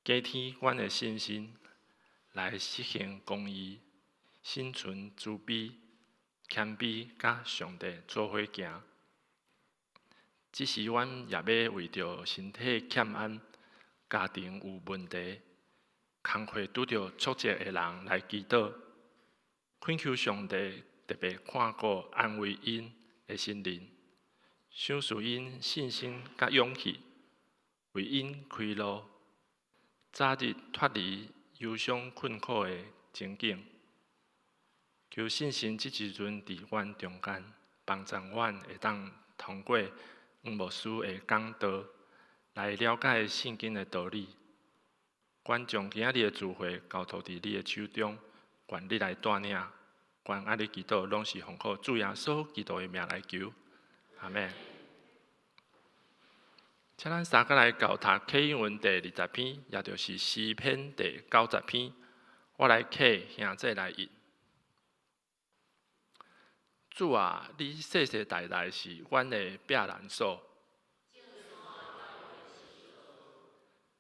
加添阮的信心，來實行公義，心存慈悲、謙卑，佮上帝做伙行。這時，阮也欲為著身體欠安、家庭有問題、工課拄著挫折的人來祈禱，懇求上帝特別看顧安慰𪜶的心靈，賞賜𪜶信心佮勇氣，為𪜶開路，早日脫離憂傷困苦的情景。求聖神這時陣佇阮中間，幫助阮會當通過黃牧師的講道，來了解聖經的道理。阮將今仔日的聚會交託佇你的手中，願你來帶領。阮按呢祈禱，攏是奉靠主耶穌基督的名來求。阿們。請咱三個來𠢕讀啟應文第二十篇，也就是詩篇第九十篇。我來啟，兄姊來譯。主啊，你世世代代是阮的避難所。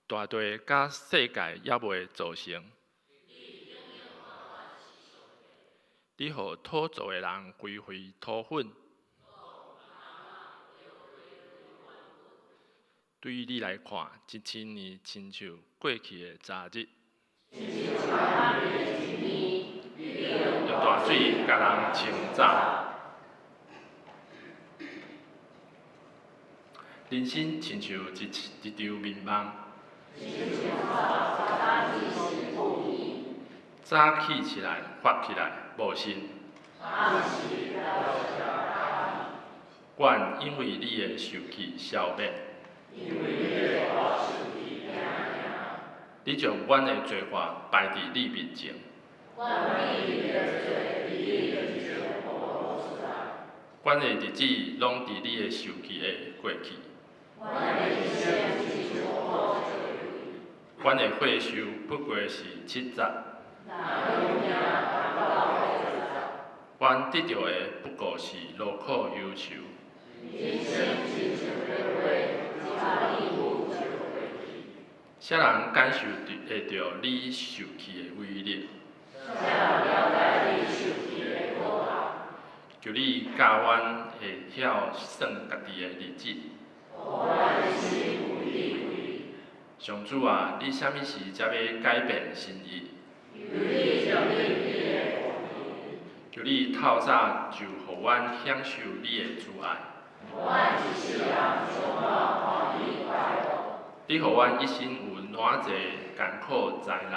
大地佮世界猶未造成。你予土造的人歸回土粉。對你來看，一千年親像過去的昨日。用大水共人沖走。人生親像一一場眠夢。早起起來，發起來，無神。阮因為你的受氣消滅。你將阮的罪過擺佇你面前。阮的日子攏佇你的受氣下過去。阮的歲壽不過是70。阮得著的不過是勞苦憂愁。啥人感受會著你受氣的威力？求你教阮會曉算家己的日子。上主啊，你啥物時才欲改變心意？求你透早就予阮享受你的慈愛。你予阮一生有偌濟艱苦災難。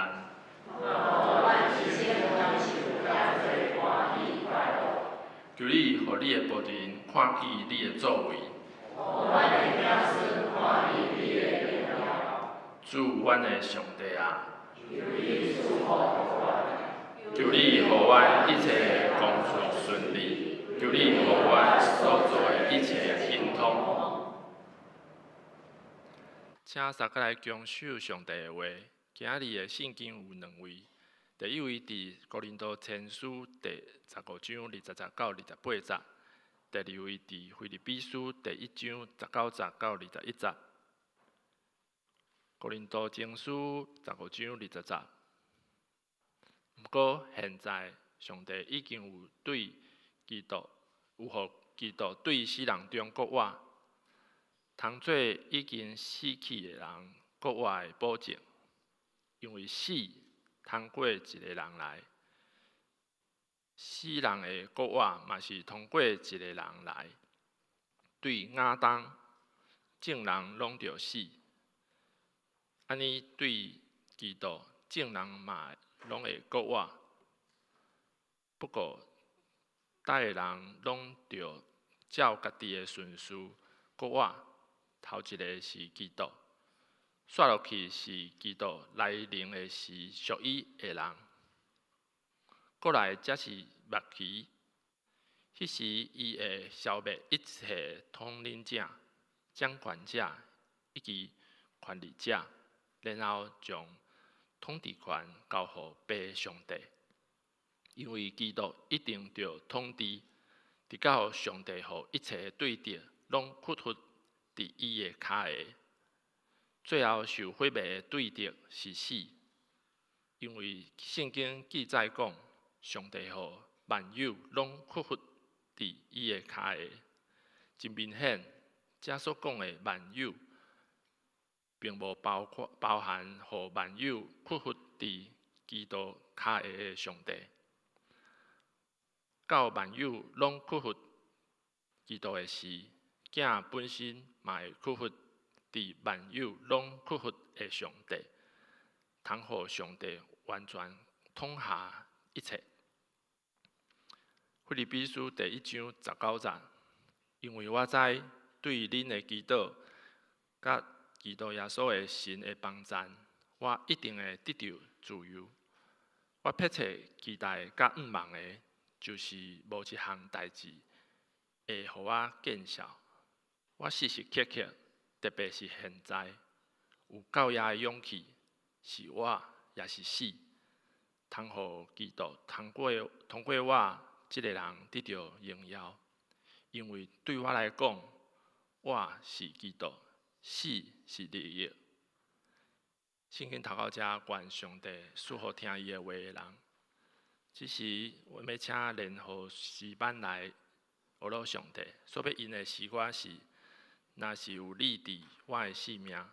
求你予你的僕人看見你的作為。主，阮的上帝啊！求你予阮一切工作順利，求你予阮所做的一切亨通。請大家來恭守上帝的話。今仔日的聖經有兩位，第一位佇哥林多前書第十五章二十節到二十八節，第二位佇腓立比書第一章十九節到二十一節。哥林多前書十五章二十節。毋過現在，上帝已經有對基督，有予基督對死人中復活，通做已經死去的人復活的保證。因為死通過一个人來，死人的復活嘛是通過一个人來。對亞當，眾人攏著死；按呢對基督，眾人嘛攏會復活。不過，逐个人攏著照家己的順序復活。頭一个是基督，煞落去是基督來臨的時屬伊的人。過來才是末期，彼時伊會消滅一切統領者、掌權者以及權力者，然後將統治權交予父上帝。因為基督一定著統治，直到上帝予一切的對敵攏屈服佇伊的跤下。最後受毀滅的對敵是死，因為聖經記載講，上帝予萬有攏屈服佇伊的跤下。真明顯，這所講的萬有，並無包括包含予萬有屈服佇基督跤下的上帝。到萬有攏屈服基督的時，囝本身嘛會屈服佇萬有攏屈服的上帝，通予上帝完全統轄一切。腓立比書第一章十九節，因為我知對恁的祈禱，佮基督耶穌的神的幫贊，我一定會得著自由。我迫切期待佮向望的，就是無一項代誌會予我見笑。我時時刻刻，特別是現在，有夠額的勇氣，是活抑是死，通予基督通過我這个人得著榮耀。因為對我來講，活是基督，死是利益。聖經讀到這，願上帝賜予聽伊的話的人。這時，我欲請連何詩班來學魯上帝，所欲吟的詩歌是：若是有你佇我的生命。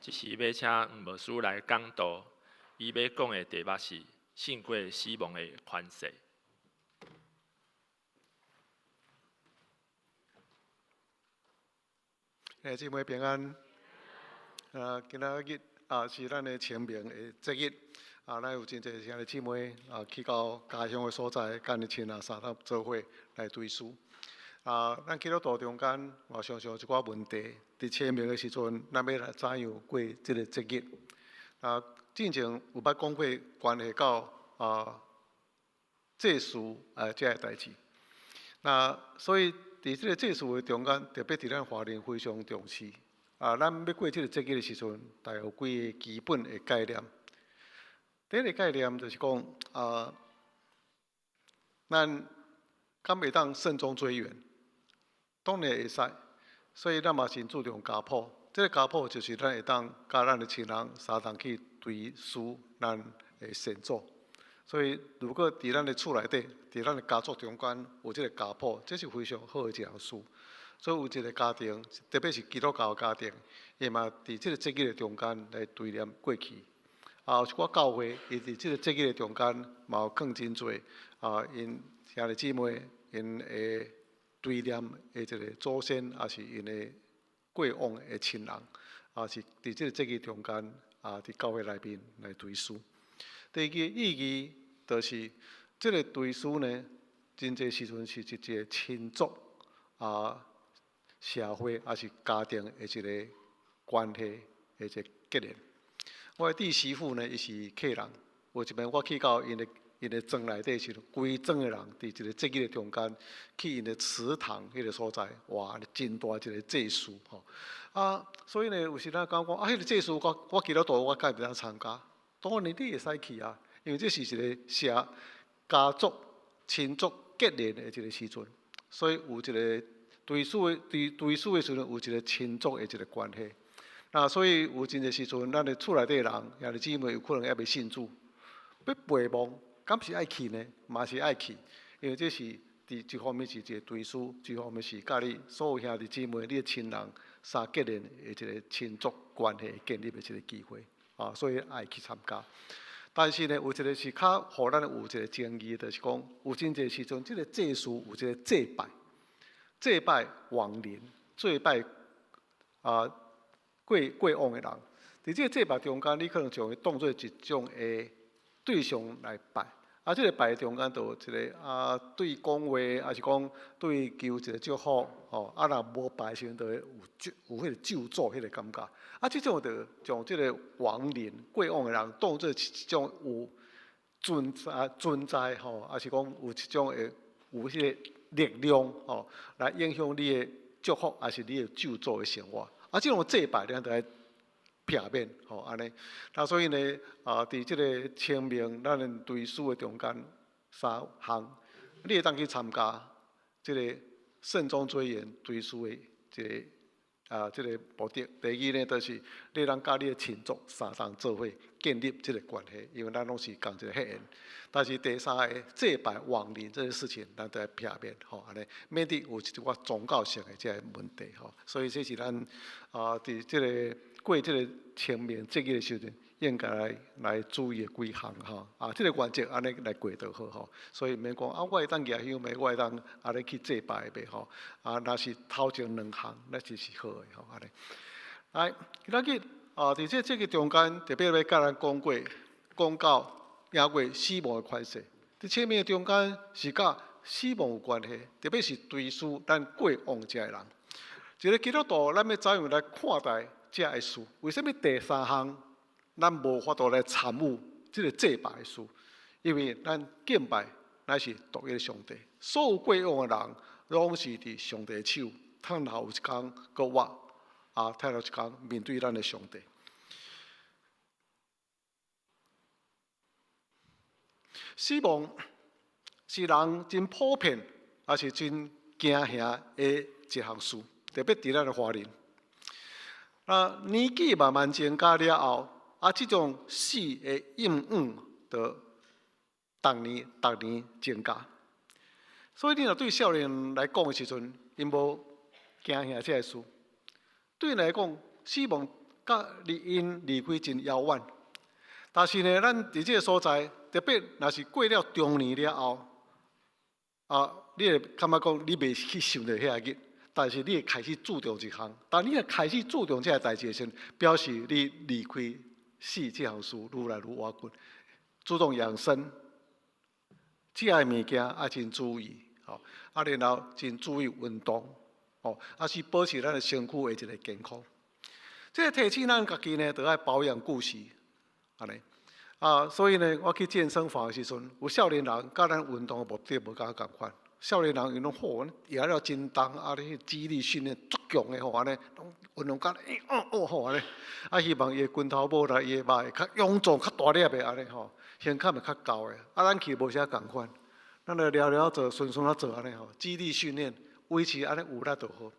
這時欲請黃牧師來講道，伊欲講的題目是勝過死亡的權勢。兄弟姊妹平安。啊，今仔日啊是咱的清明的節日，啊，咱有真濟兄弟姊妹啊去到家鄉的所在，佮𪜶親人相同做伙來追思。啊，咱基督徒中間，嘛常常有一寡問題，佇清明的時陣，咱欲來怎樣過這個節日？啊，進前有捌講過關係到啊祭祀啊這个代誌。那所以佇這个祭祀的中間，特別佇咱華人非常重視。啊，咱欲過這个節日的時陣，大約有幾个基本的概念。第一个概念就是講啊，咱敢會當慎終追遠？當然會使，所以咱嘛真注重家譜。這个家譜就是咱會當佮咱的親人相同去追思咱的先祖。所以，如果佇咱的厝內底，佇咱的家族中間有這个家譜，這是非常好的一項事。所以有一个家庭，特別是基督教的家庭，伊嘛佇這个節日的中間來追念過去。啊，有一寡教會，伊佇這个節日的中間嘛有囥真濟啊，𪜶兄弟姊妹𪜶會追念的一个祖先，抑是𪜶的過往的親人，啊，是佇這个節日中間啊，佇教會內面來追思。第二个意義就是，這个追思呢，真濟時陣是一个親族啊、社會抑是家庭的一个關係的一个結連。我的弟媳婦呢，伊是客人，有一擺我去到𪜶的𪜶的莊內底時陣，規莊的人佇一个節日的中間，去𪜶的祠堂彼个所在，哇，真大一个祭祀吼。啊，所以呢，有時咱感覺講啊，彼个祭祀我我基督徒我敢會當參加？當然你會使去啊，因為這是一个社家族親族結連的一个時陣，所以有一个追思的追追思的時陣，有一个親族的一个關係。那所以有真濟時陣，咱的厝內底人兄弟姊妹有可能猶未信主，欲陪望，敢是愛去呢？嘛是愛去，因為這是佇一方面是一个追思，一方面是佮你所有兄弟姊妹、你的親人相結連的一个親族關係建立的一个機會啊，所以愛去參加。但是呢，有一个是較予咱有一个爭議，就是講有真濟時陣，這个祭祀有一个祭拜，祭拜亡靈，祭拜啊過過往的人。佇這个祭拜中間，你可能將伊當做一種的對象來拜。啊，這个拜中間就有一个啊，對講話，抑是講對求一个祝福，吼。啊，若無拜的時陣，就會有咒有彼个咒詛彼个感覺。啊，這種就將這个亡靈過往的人當做一種有存在存在吼，抑是講有一種會有彼个力量吼，來影響你的祝福，抑是你的咒詛的生活。啊，這種祭拜，咱就愛避免吼按呢。那所以呢，啊，佇這个清明咱的追思的中間三項，你會當去參加這个慎終追遠追思的這个啊這个目的。第二呢，就是你會當佮你的親族相同做伙建立這个關係，因為咱攏是仝一个血緣。但是第三个祭拜亡靈這个事情，咱著愛避免吼，按呢，免得有一寡宗教性的這个問題吼。所以這是咱啊，佇這个過這个清明節日的時陣，應該來來注意的幾項吼。啊，這个原則按呢來過就好吼。所以毋免講啊，我會當舉香袂，我會當按呢去祭拜袂吼。啊，若是頭前兩項，那就是好的吼，按呢。來，今仔日啊，佇這節日中間，特別欲佮咱講過，講到贏過死亡的權勢。佇清明的中間是佮死亡有關係，特別是追思咱過往這的人。一个基督徒，咱欲怎樣來看待這个事？為啥物第三項咱無法度來參與這个祭拜的事？因為咱敬拜乃是獨一的上帝，所有過往的人攏是佇上帝的手，褪後有一工閣活，啊，褪後一工面對咱的上帝。死亡是人真普遍，也是真驚嚇的一項事，特別佇咱的華人。啊，年紀慢慢增加了後，啊，這種死的厭惡就逐年逐年增加。所以，你若對少年來講的時陣，𪜶無驚嚇這个事。對𪜶來講，死亡佮離𪜶離開真遙遠。但是呢，咱佇這个所在，特別若是過了中年了後，啊，你會感覺講你袂去想著遐個，但是你會開始注重一項。當你若開始注重這个代誌的時陣，表示你離開死這項事愈來愈倚近。注重養生，食的物件愛真注意，吼，啊，然後真注意運動，吼，啊是保持咱的身軀的一个健康。這个提醒咱家己呢，著愛保養顧時，按呢。啊，所以呢，我去健身房的時陣，有少年人佮咱運動的目的無仝款。少年人𪜶攏好，舉了真重，啊，咧肌力訓練足強的吼，按呢，攏運動甲欸哦哦吼按呢，啊，希望伊的拳頭母來伊的肉會較臃腫、較大粒的按呢吼，胸坎會較厚的。啊，咱去無啥仝款，咱就了了做，順順仔做按呢吼，肌力訓練維持按呢有力就好。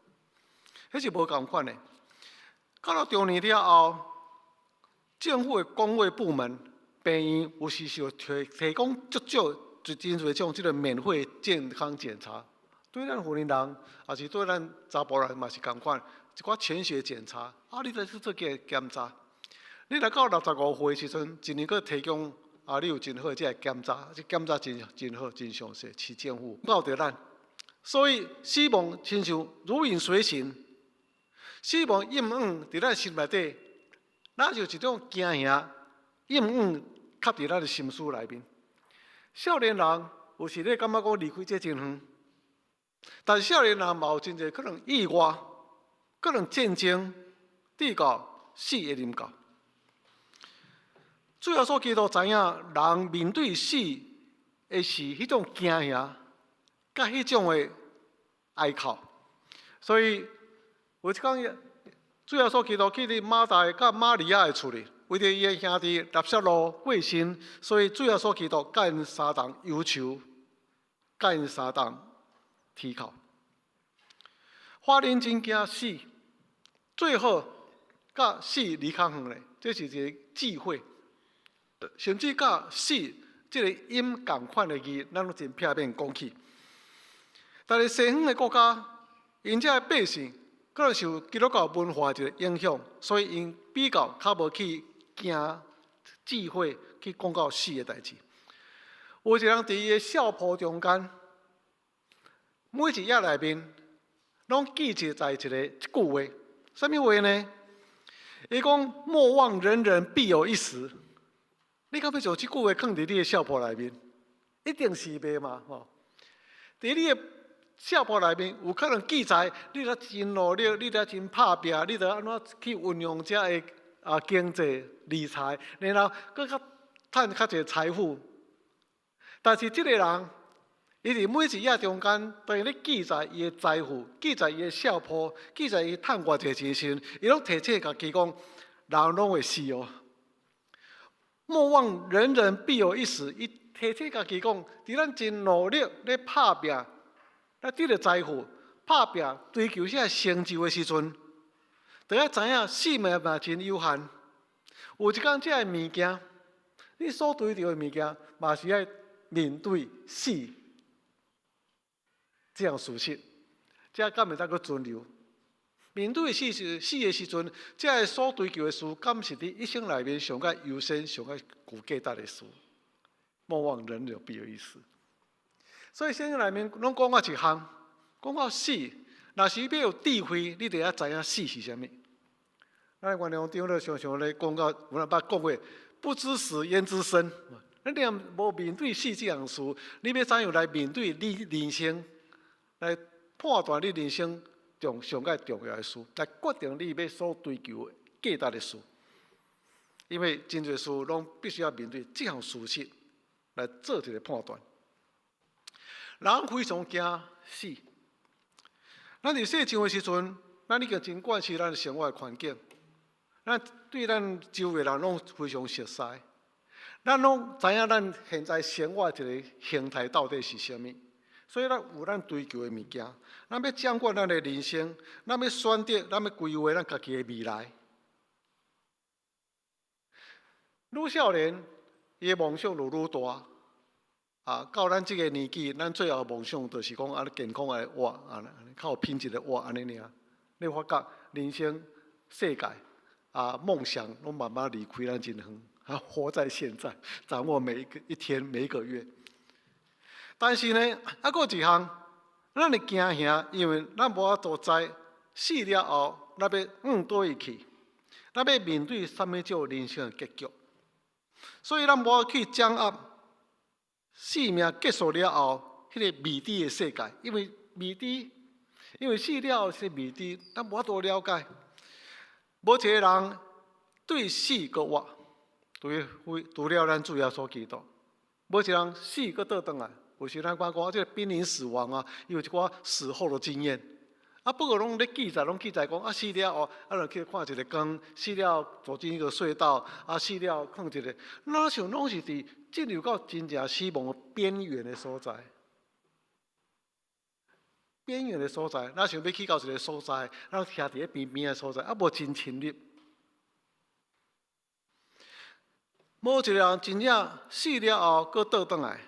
彼是無仝款的。到了中年了後，政府的公衛部門、病院有時是提提供足少。就真濟種這个免費健康檢查，對咱婦人人，抑是對咱查埔人嘛是仝款，一寡全血檢查，啊，你著去做個檢查。你若到65歲時陣，一年閣提供啊，你有真好這个檢查，這檢查真真好，真詳細，市政府教著咱。所以死亡親像如影隨形，死亡永遠佇咱心內底，若像一種驚嚇，永遠徛佇咱的心思內面。少年人有時你感覺講離開這真遠，但是少年人嘛有真濟可能意外，可能戰爭，直到死會臨到。主耶穌基督知影人面對死的是彼種驚嚇，佮彼種的哀哭，所以有一工，主耶穌基督去佇馬大佮瑪利亞的厝裡。為著伊的兄弟拉撒路過身，所以主耶穌基督佮𪜶相同憂愁，佮𪜶相同啼哭。華人真驚死，最好佮死離較遠咧，這是一个智慧。甚至佮死這个音仝款的字，咱攏真避免講起。但是西方的國家，𪜶這个百姓可能受基督教文化一个影響，所以𪜶比較較無去驚忌諱去講到死的代誌。有一个人佇伊的相簿中間，每一頁內面攏記載一个一句話，啥物話呢？伊講：莫忘人人必有一死。你敢欲將這句話囥佇你的相簿內面？一定是袂嘛吼！佇你的相簿內面有可能記載你咧真努力，你咧真拍拚，你著按怎去運用這个啊經濟理財，然後閣較趁較濟財富。但是這个人，伊佇每一頁中間，當伊咧記載伊的財富，記載伊的相簿，記載伊趁偌濟錢時，伊攏提醒家己講：人攏會死哦。莫忘人人必有一死。伊提醒家己講：佇咱真努力咧拍拚，咧得著財富，拍拚追求這个成就的時陣，著愛知影生命嘛真有限。有一工這个物件，你所追求的物件，嘛是愛面對死這項事實，這敢會當閣存留？面對死時死的時陣，這个所追求的事，敢是你一生內面上較優先、上較具價值的事？莫忘人人必有一死。所以聖經內面攏講到一項，講到死，若是欲有智慧，你著愛知影死是啥物。咱原諒長老常常咧講到，有人捌講過，不知死焉知生？你若無面對死這項事，你欲怎樣來面對你人生，來判斷你人生中上蓋重要的事，來決定你欲所追求的價值的事？因為真濟事攏必須要面對這項事實來做一个判斷。人非常驚死。咱佇細漢的時陣，咱已經真慣勢咱的生活環境，咱對咱周圍人攏非常熟悉，咱攏知影咱現在生活一个形態到底是啥物，所以咱有咱追求的物件，咱欲掌管咱的人生，咱欲選擇，咱欲規劃咱家己的未來。愈少年，伊的夢想就愈大。啊，到咱這个年紀，咱最後夢想就是講啊，健康來活，啊，較有品質的活按呢爾。你發覺人生世界，啊夢想攏慢慢離開咱真遠，啊，活在現在，掌握每一個一天每一個月。但是呢，猶閣有一項，咱會驚嚇，因為咱無法度知死了後，咱欲往佗位去，咱欲面對啥物種人生的結局。所以咱無法去掌握生命結束了後，彼個未知的世界，因為未知，因為死了後是未知，咱無法度了解。無一個人對死閣活，除了咱主耶穌基督，無一個人死閣倒轉來。有時咱講講這個瀕臨死亡啊，有一寡死後的經驗。啊，不過攏咧記載，攏記載講啊，死了後，啊，就去看一個光，死了後走進一個隧道，啊，死了後看一個，若像攏是佇進入到真正死亡的邊緣的所在，邊緣的所在，若像欲去到一個所在，咱徛佇咧邊邊的所在，啊，無真深入。無一個人真正死了後，閣倒轉來，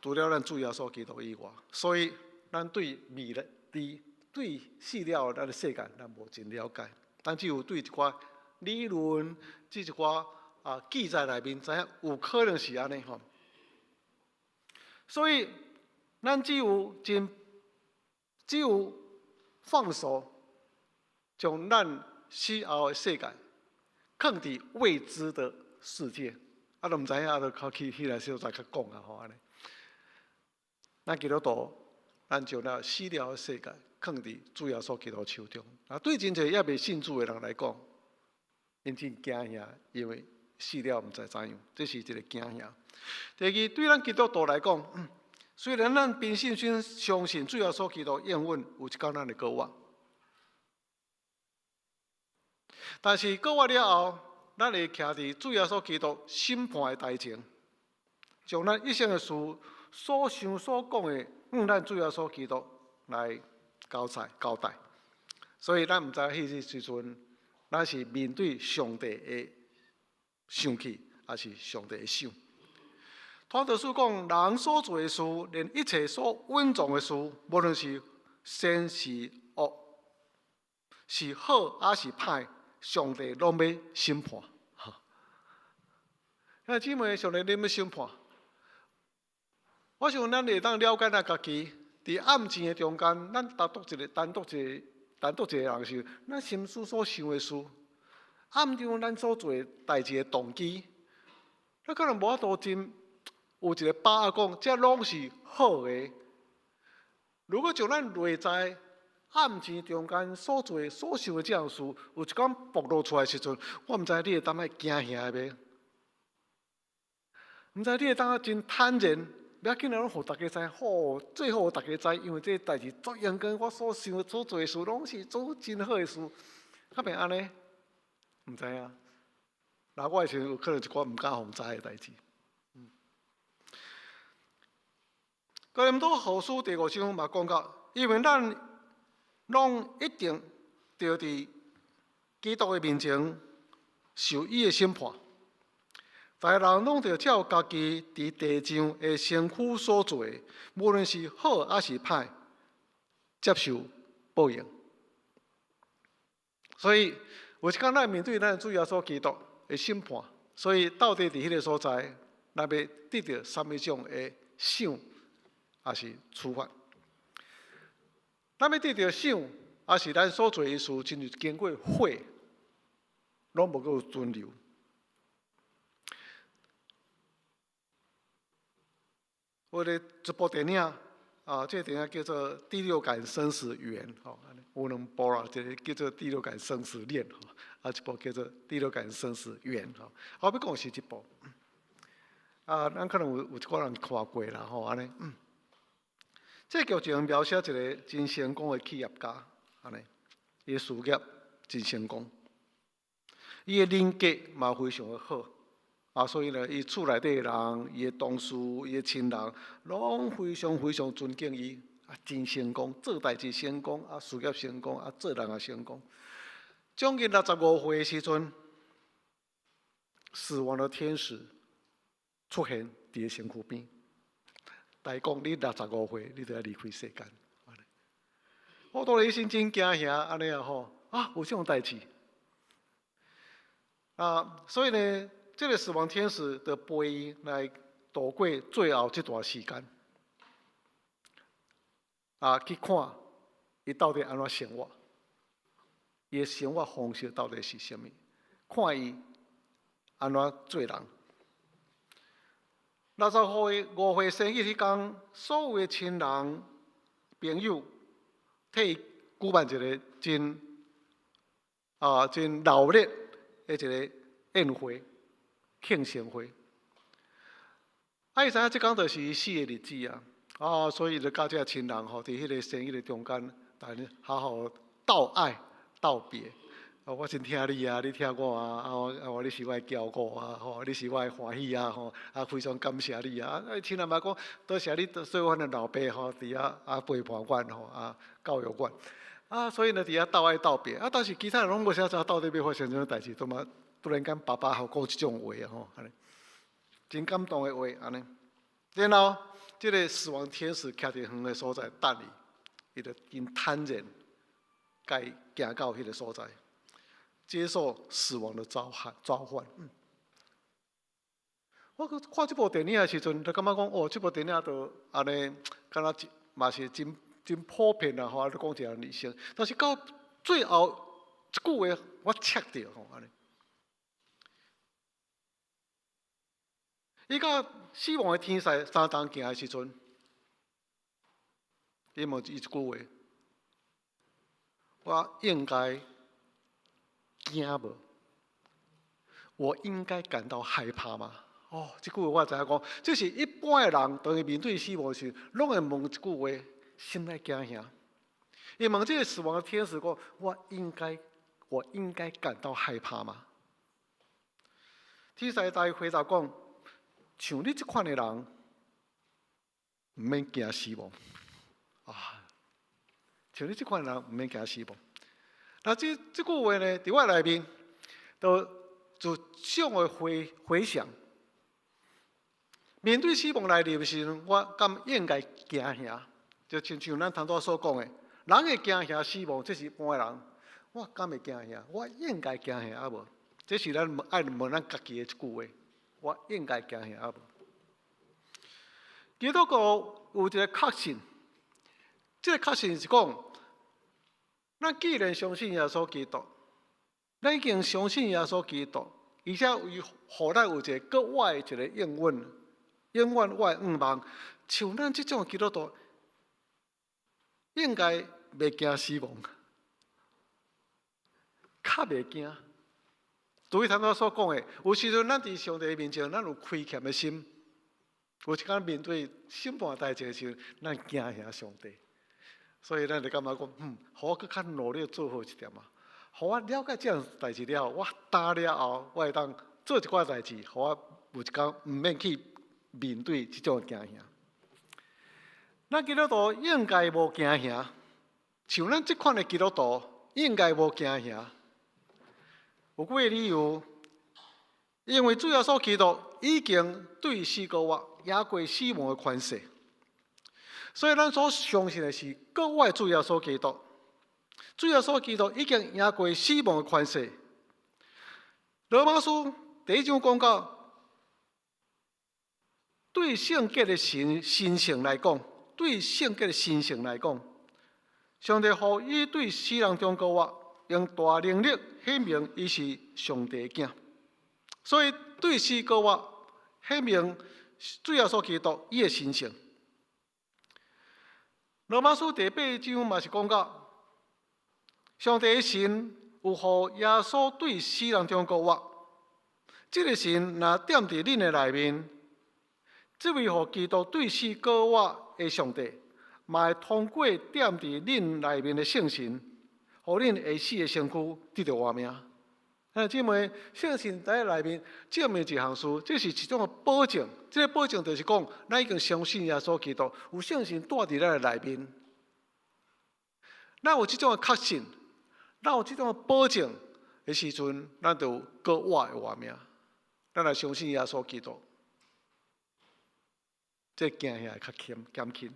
除了咱主耶穌基督以外，所以咱對未來、對死了後咱的世界，咱無真了解。咱只有對一寡理論、這一寡啊記載內面，知影有可能是按呢吼。所以，咱只有真，只有放手，將咱死後的世界，囥佇未知的世界，啊，都毋知影，啊，就較去彼个所在較講啊吼按呢。咱基督徒，咱將咱死了的世界，囥佇主耶穌基督手中。啊，對真濟猶未信主的人來講，𪜶真驚嚇，因為死了毋知怎樣，這是一個驚嚇。第二，對咱基督徒來講，雖然咱憑信心相信主耶穌基督應允有一工咱會復活，但是復活了後，咱會徛佇主耶穌基督審判的台前，將咱一生的事所想所講的，向咱主耶穌基督來交代交代。所以咱毋知彼個時陣，咱是面對上帝的生氣，抑是上帝的賞。傳道書講，人所做的事，連一切所蘊藏的事，無論是善是惡，是好抑是歹，上帝攏欲審判。兄弟姊妹，上帝恁欲審判。我想咱會當了解咱家己，佇暗時的中間，咱單獨一個、單獨一個、單獨一個人時，咱心思所想的事，暗中咱所做的代誌的動機，咱可能無法度真有一個把握講，這攏是好的。如果將咱內在暗時中間所做的、所想的這樣事，有一工暴露出來的時陣，我毋知你會當會驚嚇袂？毋知你會當真坦然？不要緊啊，攏予大家知，好，最好予大家知，因為這代誌足應該，我所想所做的事，攏是做真好的事，敢袂按呢？毋知影。若我的時陣，有可能一寡毋敢予知的代誌。哥林多後書第五章嘛講到，因為咱攏一定著佇基督的面前受伊的審判。逐个人攏著照家己佇地上的身軀所做的，無論是好抑是歹，接受報應。所以有一工咱面對咱主耶穌基督的審判，所以到底佇彼个所在，咱欲得著啥物種的賞，抑是處罰？咱欲得著賞，抑是咱所做的事，親像經過火，攏無閣有存留。有咧一部電影，啊，這個電影叫做《第六感生死緣》，吼，有兩部啦，一個叫做《第六感生死戀》，吼，啊，一部叫做《第六感生死緣》，吼。我欲講是這部，啊，咱可能有一寡人看過啦，吼，按呢。這個劇情描寫一個真成功的企業家，按呢，伊的事業真成功，伊的人格嘛非常的好。啊，所以呢，伊厝內底的人、伊的同事、伊的親人，攏非常非常尊敬伊。啊，真成功，做代誌成功，啊，事業成功，啊，做人也成功。將近65歲的時陣，死亡的天使出現佇伊身軀邊，來講你六十五歲，你就愛離開世間。我當時心真驚嚇，按呢啊吼，啊，有這種代誌。啊，所以呢，這个死亡天使就陪伊來度過最後這段時間，啊，去看伊到底按怎生活，伊的生活方式到底是啥物，看伊按怎做人。65歲生日彼工，所有的親人朋友替伊舉辦一个真熱烈的一个宴會、慶生會。啊，伊知影這工就是伊死的日子啊，啊，所以就佮這親人吼，佇彼个生日的中間，逐家好好道愛道別。啊，我真疼你啊，你疼我啊，啊我啊我你是我的驕傲啊，吼，你是我的歡喜啊，吼，啊非常感謝你啊。啊，親人嘛講，多謝你做阮的老爸吼，佇遐啊陪伴阮吼，啊教育阮。啊，所以呢，佇遐道愛道別。啊，但是其他人攏無啥知到底欲發生啥物代誌，都嘛突然間爸爸予講這種話啊，吼，按呢，真感動的話，按呢。然後，這个死亡天使徛佇遠的所在等伊，伊就真坦然，共伊行到彼个所在，接受死亡的召喚，召喚。我看這部電影的時陣，就感覺講，哦，這部電影就按呢，敢若嘛是真真普遍啦，吼，啊，咧講一个人生，但是到最後一句話，我捙著吼，按呢。伊佮死亡的天使相同行的時陣，伊問伊一句話：我應該驚無？我應該感到害怕嗎？哦，這句話我知影講，這是一般的人當伊面對死亡時，攏會問一句話，心內驚嚇。伊問這个死亡的天使講：我應該感到害怕嗎？天使共伊回答講：像你這款的人，毋免驚死亡啊！像你這款人，毋免驚死亡。那這句話呢，佇我內面，就就種的回想。面對死亡來臨的時陣，我敢應該驚嚇？就親像咱頭拄所講的，人會驚嚇死亡，這是一般的人。我敢會驚嚇？我應該驚嚇啊無？這是咱愛問咱家己的一句話。我應該驚嚇啊無？基督徒有一个確信，這个確信是講，咱既然相信耶穌基督，咱已經相信耶穌基督，而且伊予咱有一个閣外的一个應允，永遠我的願望，像咱這種基督徒，應該袂驚死亡，較袂驚。對頭拄所講的，有時陣咱佇上帝面前，咱有虧欠的心，有一工面對審判代誌的時陣，咱驚嚇上帝，所以咱就感覺講，予我閣較努力做好一點啊，予我了解這項代誌了後，我擔了後，我會當做一寡代誌，予我有一工毋免去面對這種驚嚇。咱基督徒應該無驚嚇，像咱這款的基督徒應該無驚嚇。有幾个理由，因為主耶穌基督已經對死閣活，贏過死亡的權勢，所以咱所相信的是閣活的主耶穌基督。主耶穌基督已經贏過死亡的權勢。羅馬書第一章講到，對聖潔的神性來講，對聖潔的神性來講，上帝予伊對死人中復活，用大能力顯明伊是上帝的囝，所以對死復活顯明主耶穌基督伊的神性。羅馬書第八章嘛是講到，上帝的神有予耶穌對死人中復活，這个神若踮佇恁的內面，這位予基督對死復活的上帝，嘛會通過踮佇恁內面的聖神，予恁會死的身軀得著活命。啊，姊妹，聖神佇內面證明一項事，這是一種的保證。這个保證就是講，咱已經相信耶穌基督，有聖神住佇咱的內面。咱有這種的確信，咱有這種的保證的時陣，咱就有閣活的活命。咱來相信耶穌基督，這驚嚇會較輕減輕，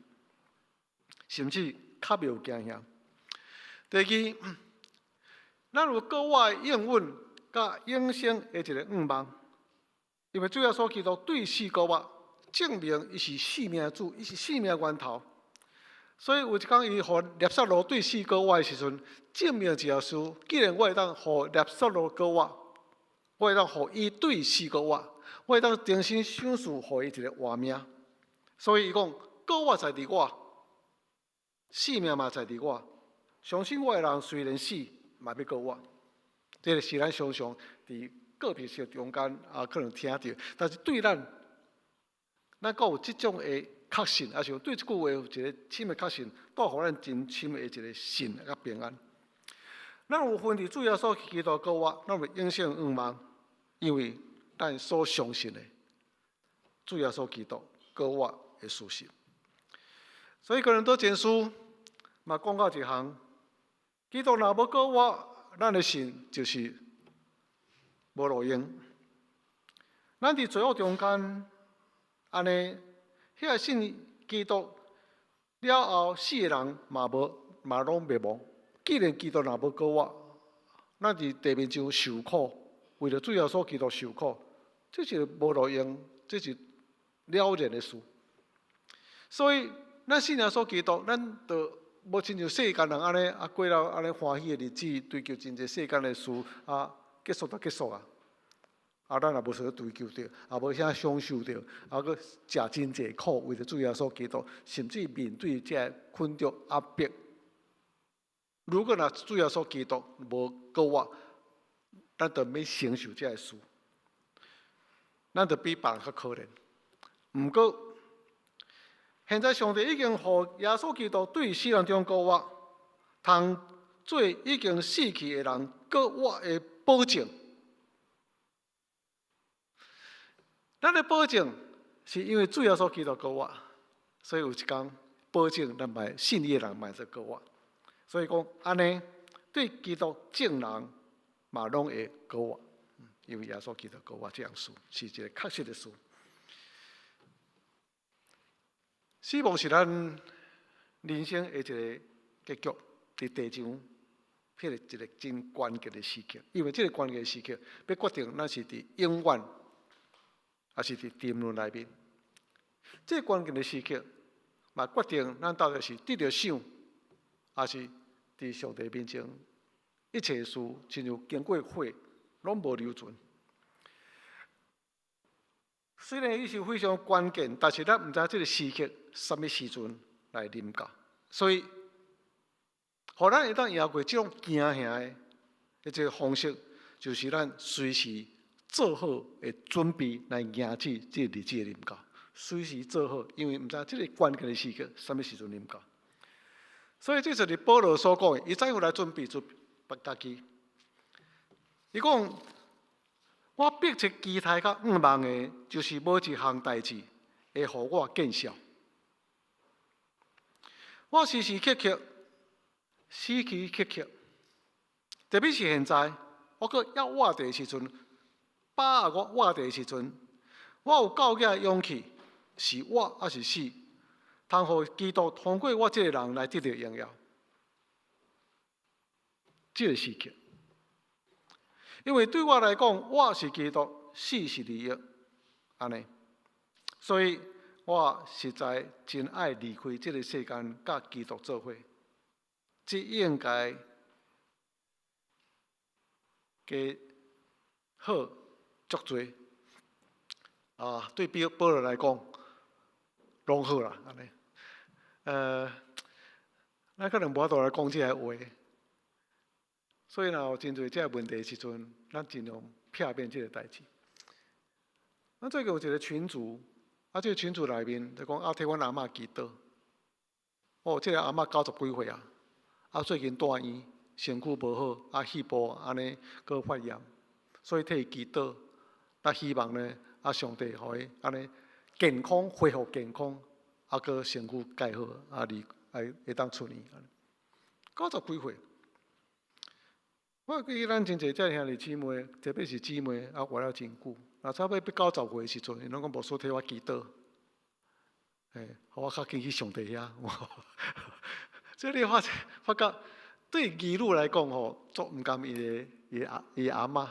甚至較袂有驚嚇。第二，咱有閣活的應允，佮佮永生的一个向望。因為主耶穌基督對死復活，證明伊是生命主，伊是生命源頭。所以有一工伊予拉撒路對死復活的時陣，證明一件事：既然我會當予拉撒路復活，我會當予伊對死復活，我會當重新賞賜予伊一個活命。所以伊講，復活在佇我，生命嘛在佇我。相信我的人雖然死，嘛欲復活。這个是咱常常佇告別式中間啊，可能聽著，但是對咱，咱閣有這種的確信，抑是對這句話有一個深的確信，帶予咱真深的一個信佮平安。咱有份佇主耶穌基督復活，咱有永生向望，因為咱所相信的主耶穌基督復活的事實。所以哥林多前書嘛講到一項，基督若無復活，咱的信就是無路用。咱佇罪惡中間，按呢，彼个信基督了後死的人嘛無嘛攏滅亡。既然基督若無復活，咱佇地面上受苦，為著主耶穌基督受苦，這是無路用，這是了然的事。所以，咱信耶穌基督，咱就無親像世間人按呢啊過了按呢歡喜的日子，追求真濟世間的事啊，結束就結束啊。啊，咱也無說追求著，也無啥享受著，啊，閣食真濟苦，為著主耶穌基督，甚至面對這个困著壓迫。如果若主耶穌基督無復活，咱就免承受這个事，咱就比別人較可憐。毋過，現在上帝已經予耶穌基督對死人中復活，通做已經死去的人復活的保證。咱的保證是因為主耶穌基督復活，所以有一工保證咱嘛信伊的人嘛會復活。所以講按呢，對基督正人嘛攏會復活，因為耶穌基督復活這樣事是一個確實的事。死亡是咱人生的一個結局，佇地上彼個一個真關鍵的時刻，因為這個關鍵時刻欲決定咱是佇永遠，抑是佇沉淪內面。這個關鍵的時刻，嘛決定咱到底是得著賞，抑是佇上帝面前，一切事親像經過火，攏無留存。雖然伊是非常關鍵，但是咱毋知這个時刻啥物時陣來臨到，所以，予咱會當贏過這種驚嚇的一個方式，就是咱隨時做好的準備來迎接這個日子的臨到。隨時做好，因為毋知這个關鍵的時刻啥物時陣臨到。所以這就是保羅所講的，伊怎樣來準備做家己。伊講，我迫切期待佮向望的，就是無一項代誌會予我見笑。我時時刻刻，時時刻刻，特別是現在，我閣猶活著的時陣，把握我活著的時陣，我有夠額的勇氣，是活抑是死，通予基督通過我這个人來得著榮耀。這个時刻。因為對我來講，活是基督，死是利益，按呢。所以我實在真愛離開這个世間，佮基督做伙。這應該加好足濟。啊，對比保羅來講，攏好啦，按呢。咱可能無法度來講這个話。所以，若有真濟這个問題的時陣，咱盡量避免這个代誌。咱最近有一個群組，啊，這个群組內面就講啊，替阮阿嬤祈禱。哦，這个阿嬤九十幾歲啊，啊，最近住院，身軀無好，啊，肺部按呢閣發炎，所以替伊祈禱。啊，希望呢，啊，上帝予伊按呢健康恢復健康，啊，閣身軀蓋好，啊，離會會當出院。九十幾歲。我記得咱真濟這兄弟姊妹，特別是姊妹，啊，活了真久。若差不多欲90歲的時陣，𪜶攏講牧師替我祈禱，嘿，予我較緊去上帝遐。所以你發發覺，對兒女來講吼，足毋甘伊的伊阿伊阿嬤。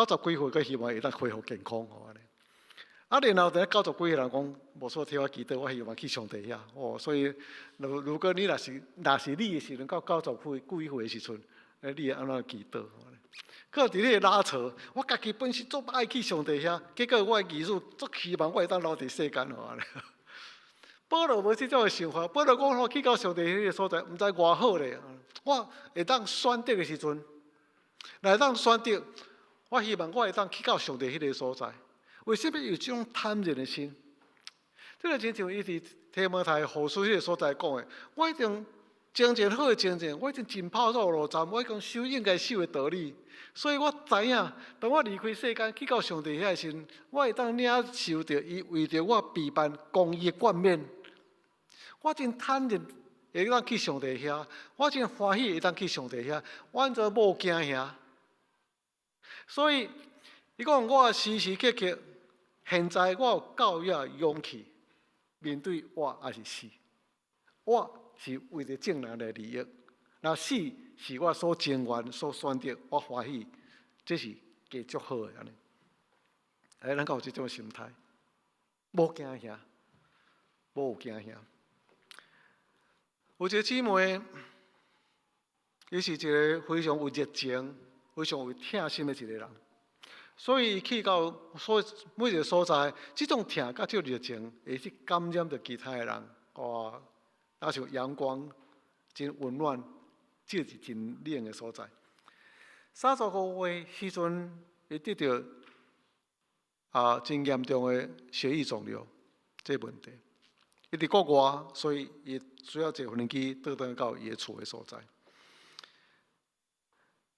90幾歲，閣希望會當恢復健康吼按呢。啊，然後佇九十幾歲人講，無說替我祈禱，我希望去上帝遐。哦，所以如果你若是你的時陣到九十歲幾歲的時陣，你會按怎祈禱？閣佇咧拉扯，我家己本身足愛去上帝遐，結果我的兒女足希望我會當留佇世間吼按呢。保羅無這種的想法，保羅講吼去到上帝彼个所在，毋知偌好咧。我會當選擇的時陣，若會當選擇，我希望我會當去到上帝彼个所在。為啥物有這種坦然的心？這個親像伊佇提摩太後書彼个所在講的，我已經征戰好的征戰，我已經盡跑這路站，我已經守應該守的道理，所以我知影，當我離開世間去到上帝遐時，我會當領受著伊為著我備辦公義的冠冕。我真坦然會當去上帝遐，我真歡喜會當去上帝遐，完全無驚嚇。所以，伊講我時時刻刻，現在我有夠額勇氣面對活抑是死，活是為著眾人的利益，若死是我所情願、所選擇，我歡喜，這是加足好的按呢。哎，咱敢有這種心態？無驚嚇，無驚嚇。有一個姊妹，伊是一個非常有熱情、非常有疼心的一個人，所以伊去到所每一個所在，這種疼佮這熱情會去感染著其他的人。哇！若像陽光，真溫暖，這是真冷的所在。35歲時陣，伊得著真嚴重的血液腫瘤這個問題。伊佇國外，所以伊需要坐飛機倒轉到伊的厝的所在。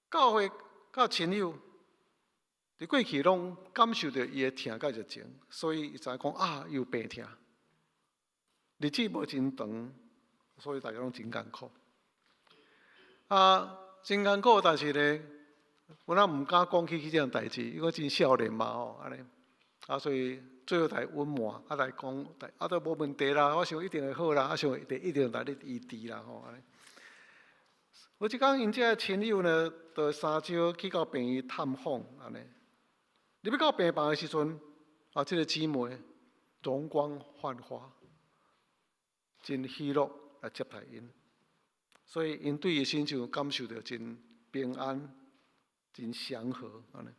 教會佮親友佇過去攏感受著伊的疼佮熱情，所以伊知影講啊，伊有病疼，日子無真長，所以大家攏真艱苦。啊，真艱苦，但是呢，阮也毋敢講起彼種代誌，因為真少年嘛吼，按呢。啊，所以最後來隱瞞，啊來講，啊都無問題啦，我想一定會好啦，啊想一定來咧醫治啦吼按呢。有一工，𪜶這个親友呢，就3招去到病院探訪按呢。入去到病房的時陣，啊，這個姊妹容光煥發，真喜樂來接待𪜶，所以𪜶對伊身上感受著真平安、真祥和按呢。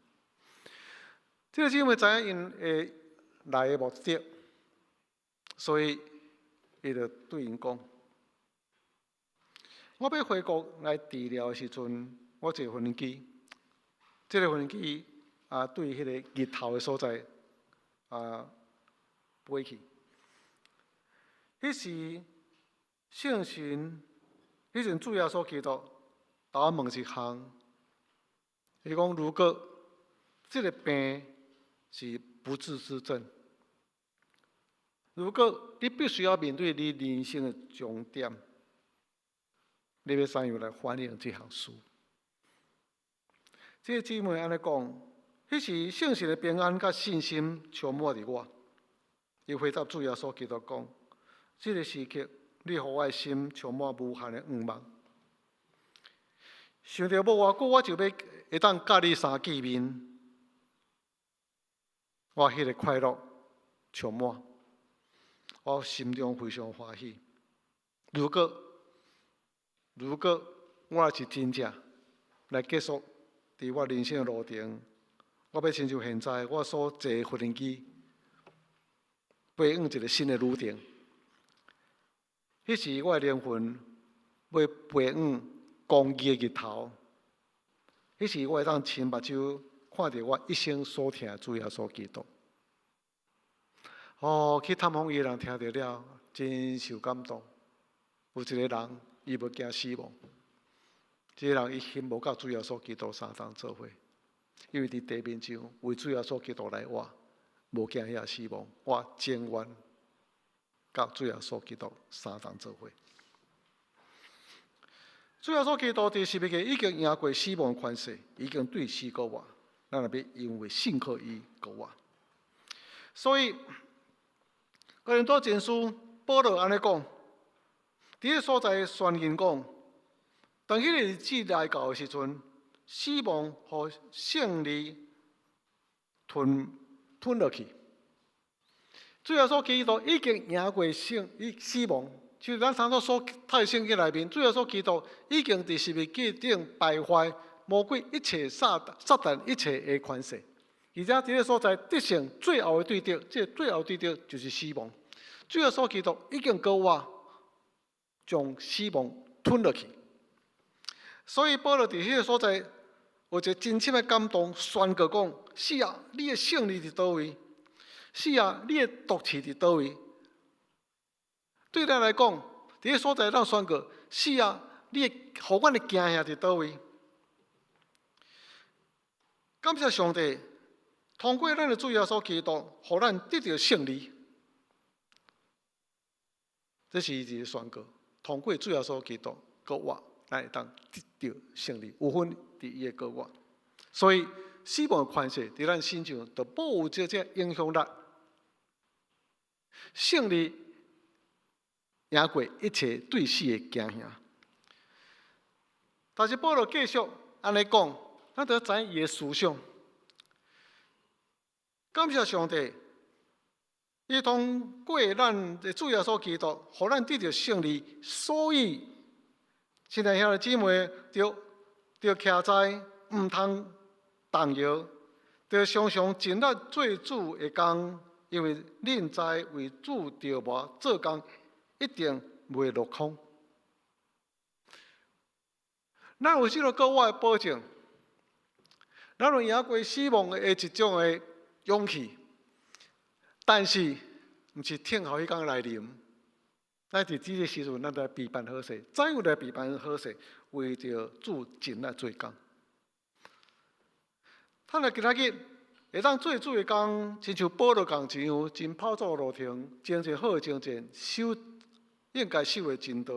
這個姊妹知影𪜶會來的目的，所以伊就對𪜶講：我欲回國來治療的時陣，我坐飛機，這個飛機啊，對彼个日頭的所在啊飛去。彼時聖神，彼陣主耶穌基督，共我問一項，伊講：如果這個病是不治之症，如果你必須要面對你人生的終點，你欲怎樣來反應這項事？這個姊妹按呢講，彼時聖神的平安佮信心充滿佇我。伊回答主耶穌基督講：這個時刻，你予我的心充滿無限的向望。想著無偌久，我就欲會當佮你相見面，我彼个快樂充滿，我心中非常歡喜。如果我若是真正來結束佇我人生的路程，我欲親像現在我所坐的飛機，飛往一個新的旅程。彼時我的靈魂欲飛往公義的日頭。彼時我會當親目睭看著我一生所疼的主耶穌基督。哦，去探訪伊的人聽著了，真受感動。有一個人，伊無驚死亡。這個人伊希望佮主耶穌基督相同做伙，因為佇地面上為主耶穌基督來活，無驚遐死亡。我情願佮主耶穌基督相同做伙。主耶穌基督佇十字架已經贏過死亡權勢，已經對死閣活。咱若欲因為信靠伊閣活。所以，哥林多前書保羅按呢講，佇個所在宣言講，當彼个日子來到的時陣，死亡予勝利吞吞落去。主耶穌基督已經贏過死死亡，就咱上次所讀的聖經內面，主耶穌基督已經佇十字架頂敗壞魔鬼一切撒旦一切的權勢，而且佇這個所在得勝最後的對敵，這個最後對敵就是死亡。主耶穌基督已經閣活，將死亡吞落去。所以保羅佇彼個所在有一個真深的感動，宣告講：死啊，你的勝利佇佗位？死啊，你的毒刺佇佗位？對咱來講，佇彼個所在咱宣告：死啊，你的予阮的驚嚇佇佗位？感謝上帝，通過咱的主耶穌基督，予咱得著勝利。這是伊一個宣告。通過主耶穌基督閣活，咱會當得著勝利，有份佇伊的閣活。所以死亡的權勢佇咱身上，就無有這這影響力。勝利贏過一切對死的驚嚇。但是保羅繼續按呢講，咱著知影伊的思想。感謝上帝，伊通過咱的主耶穌基督，予咱得著勝利。所以，親愛兄弟姊妹，著著徛在，毋通動搖，著常常盡力做主的工，因為恁知為主著磨做工，一定袂落空。咱有這個閣活的保證，咱有贏過死亡的一種的勇氣，但是毋是等候彼工來臨。咱佇這個時陣，咱來備辦好勢，怎樣來備辦好勢？為著主盡力做工。咱來今仔日會當做主的工，親像保羅仝一樣，真跑走路程，精進好的精進，守應該守的真道。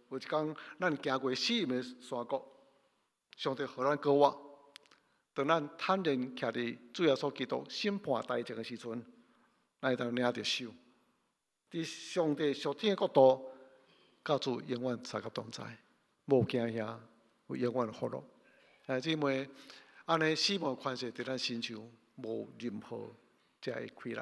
有一工，咱行過死蔭的山谷，上帝予咱閣活。當咱坦然徛佇主耶穌基督審判台前的時陣，咱會當領著賞。佇上帝屬天的國度，佮主永遠相佮同在，無驚嚇，有永遠的福樂。兄弟姊妹，按呢死亡權勢佇咱身上無任何這个氣力。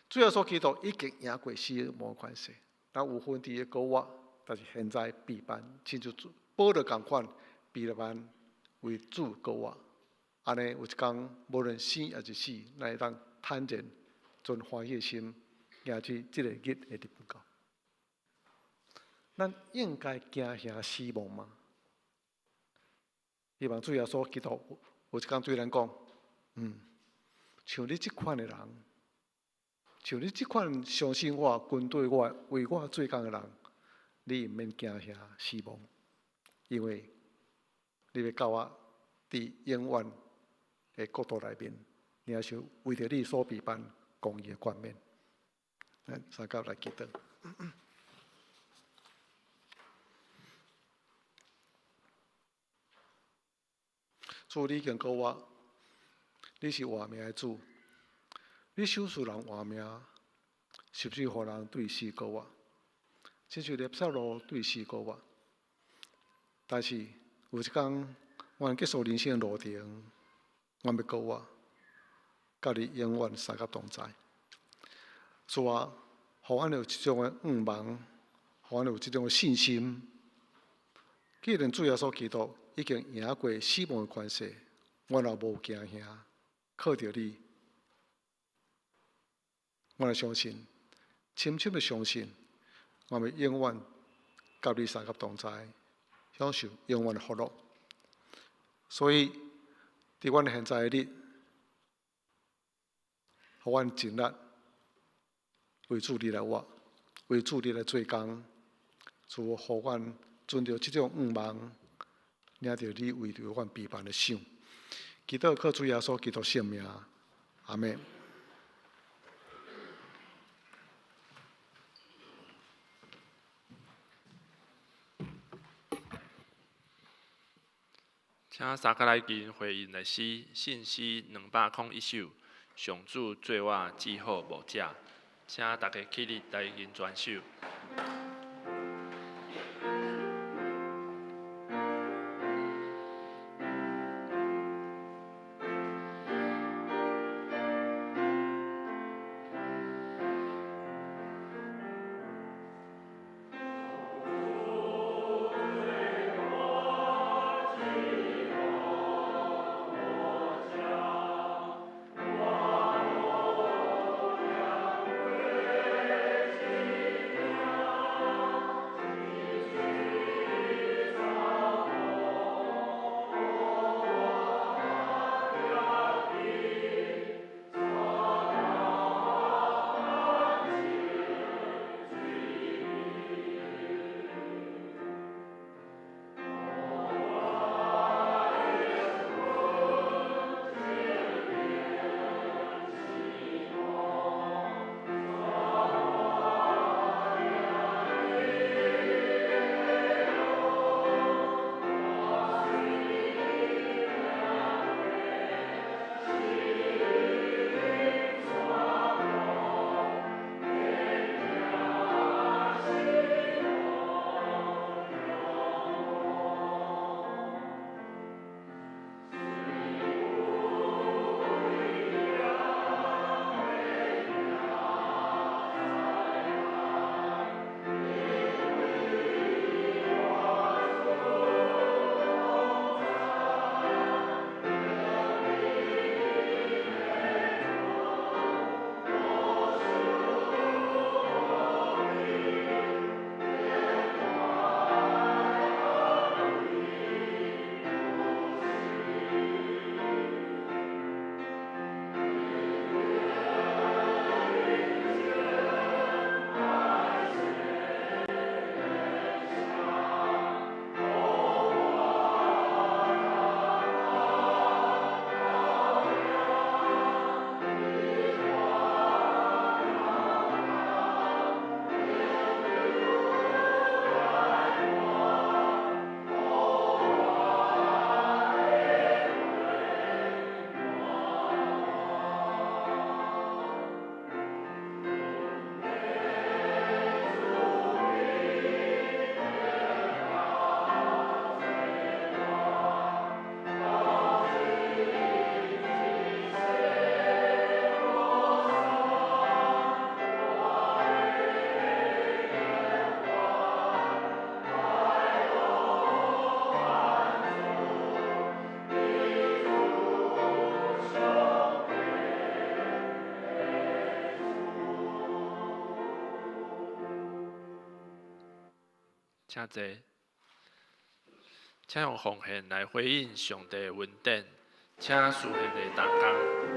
主耶穌基督已經贏過死亡權勢，咱有份佇伊閣活，但是現在備辦，親像保羅仝款備辦為主閣活。按呢有一工，無論生抑是死，咱會當坦然存歡喜的心，迎接這個日的臨到。咱應該驚嚇死亡嗎？希望主耶穌基督有一工對咱講：像你這款的人，像你這款相信我、跟隨我、為我做工的人，你毋免驚嚇死亡，因為你欲佮我佇永遠的國度內面，領受為著你所備辦公義的冠冕。咱三甲來祈禱。主，你已經閣活，你是活命的主，你賞賜人活命，是毋是予人對死閣活？親像拉撒路對死閣活，但是有一工，阮結束人生的路程，阮欲閣活，佮你永遠相佮同在。主啊，予阮有這種的向望，予阮有這種的信心。既然主耶穌基督已經贏過死亡的權勢，阮也無驚嚇，靠著你，阮會相信，深深的相信，阮欲永遠佮你相佮同在，享受永遠的福樂。所以，佇阮現在的日，予阮盡力為主你來活，為主你來做工，主予阮存著這種向望，領著你為著阮備辦的賞。祈禱靠主耶穌基督聖名，阿們。請三佮來跟回應的詩，信詩201首，上主做我至好牧者，請大家起立來吟全首。請坐，請用奉獻來回應上帝的恩典，請司獻的同工。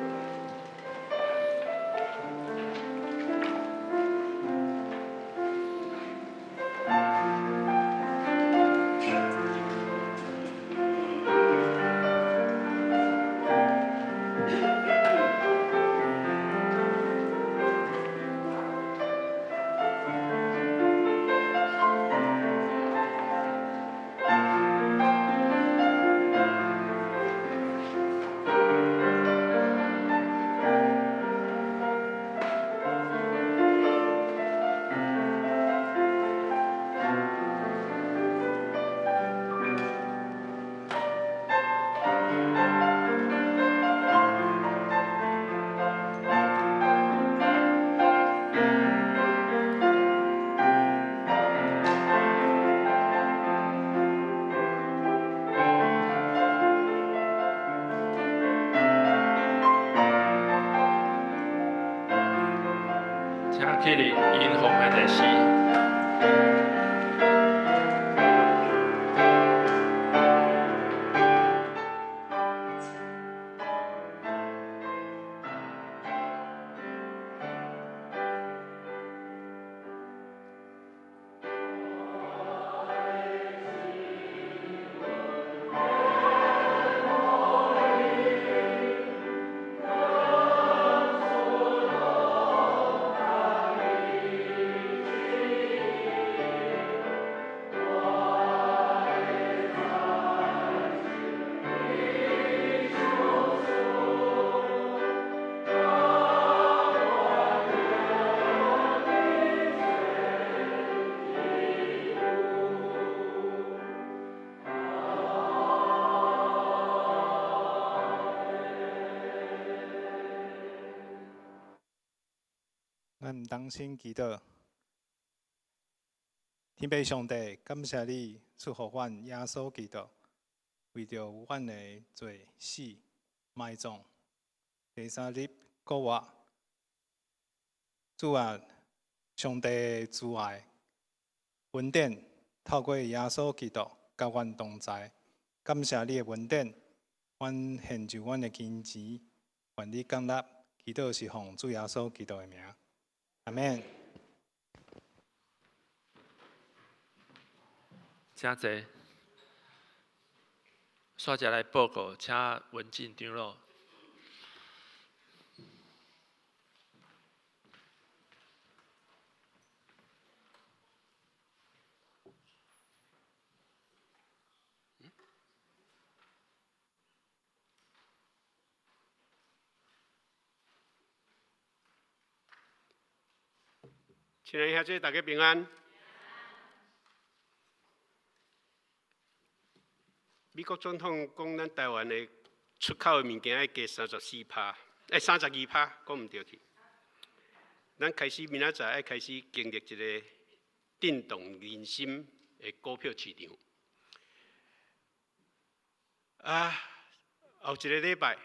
請起立，因奉獻的詩。咱同心祈禱，天父上帝，感謝你賜予阮耶穌基督，為著阮的罪死、埋葬，第三日復活。主啊，上帝的慈愛、恩典，透過耶穌基督，佮阮同在。感謝你的恩典，阮獻上阮的金錢，願你降納。祈禱是奉主耶穌基督的名。阿們。請坐。煞才來報告，請文進長老。親愛的兄弟，大家平安。美國總統講，咱台灣的出口的物件愛加34%，哎，32%，講毋對去。咱開始明仔載愛開始經歷一個震動人心的股票市場。啊，後一個禮拜，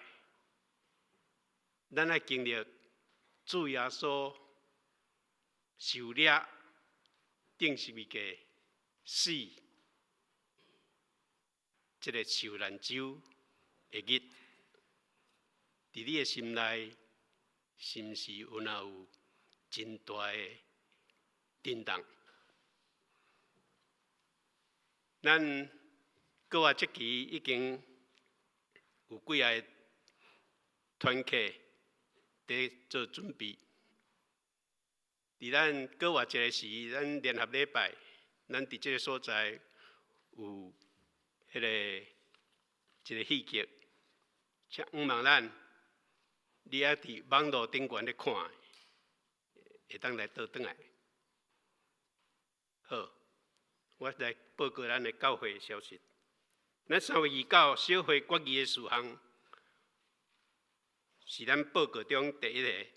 咱愛經歷主耶穌受掠、釘十字架、死，這個受難週的日，佇你的心內，是毋是有若有真大的震動？咱閣外這期已經有幾个團契佇做準備。佇咱閣外一个時，咱聯合禮拜，咱佇這个所在有彼个一个戲劇，請向望咱，你愛佇網路頂懸咧看，會當來倒轉來。好，我來報告咱的教會消息。咱3月29小會決議的事項，是咱報告中第一个，